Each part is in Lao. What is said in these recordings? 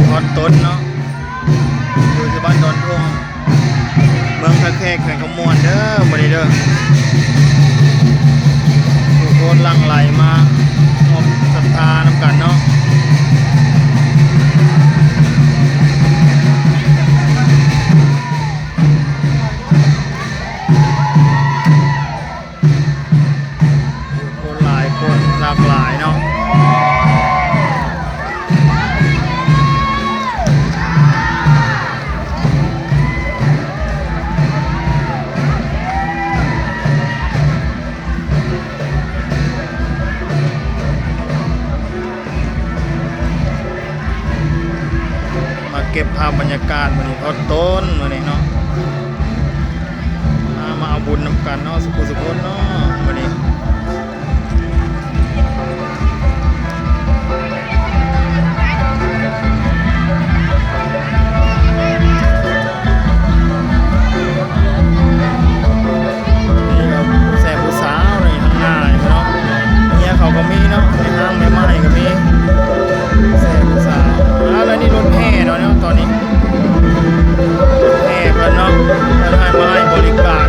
ທອດຕົ້ນເນາະ ຢູ່ທີ່ບ້ານດອນທົ່ງ ເມືອງທ່າແຂກ ແຂວງຄຳມ່ວນເດີ ມື້ນີ້ເດີ. ຜູ້ຄົນຫຼັ່ງໄຫຼມາຮ່ວມສັດທານຳກັນເນາະ. ຄົນຫຼາຍຄົນ ຫຼາກຫຼາຍເນາະ. ມາເກັບພາບບັນຍາກາດມື້ນີ້ ທອດຕົ້ນມື້ນີ້ເນາະ. ມາ ມາເອົາບຸນນຳກັນເນາະ ສຸຜູ້ສຸຄົນເນາະ ມື້ນີ້. ນີ້ກໍຜູ້ແຊບຜູ້ສາວນີ້ ທາງໜ້ານີ້ເນາະ ເມຍເຂົາກໍມີເນາະ ແມ່ຮ້າງແມ່ໝ້າຍກໍມີ ຜູ້ແຊບຜູ້ສາວ. ອາ ແລ້ວນີ້ລົດແຫ່ເນາະ ຕອນນີ້ ແຫ່ເພິ່ນເນາະ ເພິ່ນໃຫ້ມາໃຫ້ບໍລິການ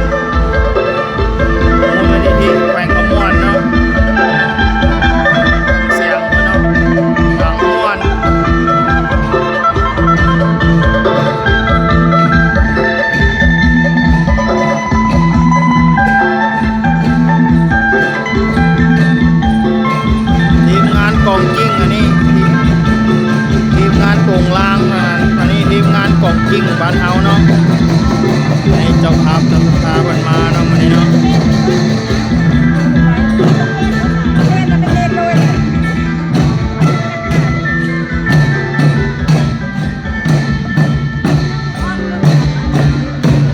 ມູນນິທິແຂວງຄຳມ່ວນເນາະ ສຽງເພິ່ນເນາະ ຟັງມ່ວນ. ທີມງານກອງກິ້ງ ອັນນີ້ທີມ ທີມງານໂປງລາງ ອັນ ອັນນີ້ທີມງານກອງກິ້ງບ້ານເຮົາເນາະ. ໃຫ້ເຈົ້າພາບເຈົ້າສັດທາເພິ່ນມາເນາະ ມື້ນີ້ເນາະ.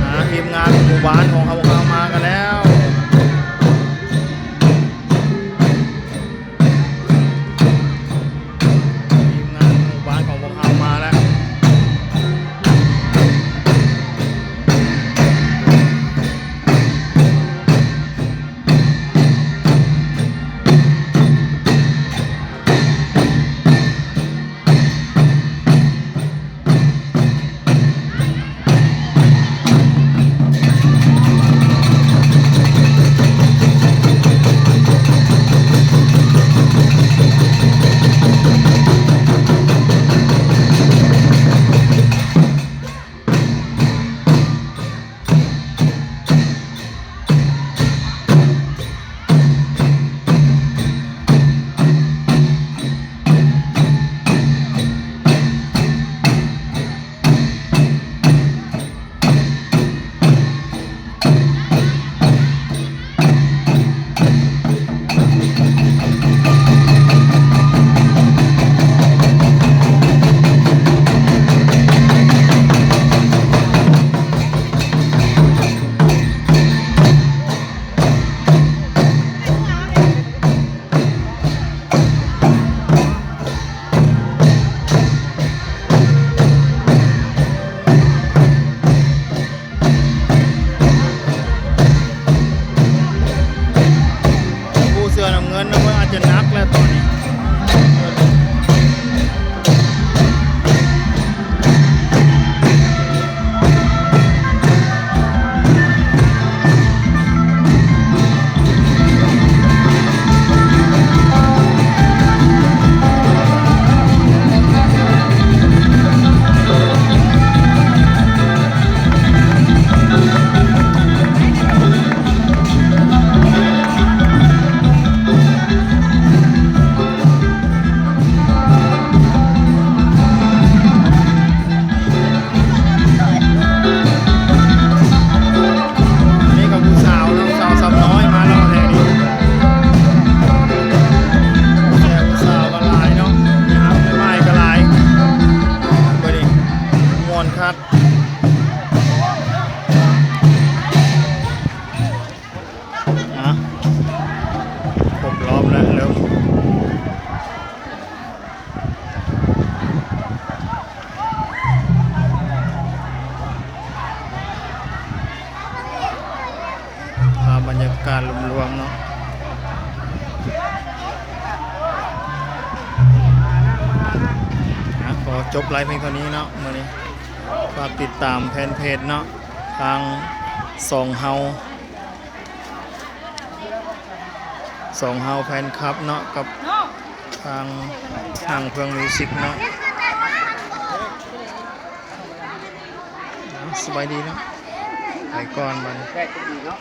ອ່າ ທີມງານໝູ່ບ້ານຂອງເຮົາ ເຮົາມາກັນແລ້ວ. ທີມງານໝູ່ບ້ານຂອງພວກເຮົາມາແລ້ວ. ຜູ້ເສື້ອນ້ຳເງິນນະ ເພິ່ນອາດຈະໜັກແລ້ວຕອນນີ້. ອັນນີ້ກໍຜູ້ສາວເນາະ ສາວຊຳນ້ອຍມາເນາະແທ້ນີ້ ແຕ່ຜູ້ສາວກໍຫຼາຍເນາະ ແມ່ຮ້າງແມ່ໝ້າຍກໍຫຼາຍ ມື້ນີ້ມ່ວນຄັກ. ອ່ະ ຄົບລອບແລ້ວ ເລີ່ມ ພາບບັນຍາກາດລວມໆເນາະ ອ່ະ ຂໍ ກໍຈົບໄລຟ໌ພຽງເທົ່ານີ້ເນາະ ມື້ນີ້. ຝາກຕິດຕາມແຟນເພຈເນາະ ທາງສອງເຮົາ ສອງເຮົາແຟນຄລັບເນາະ ກັບທາງຫ້າງເຟືອງມິວສິກເນາະ. ສະບາຍດີເນາະ ໄປກ່ອນບັດນີ້.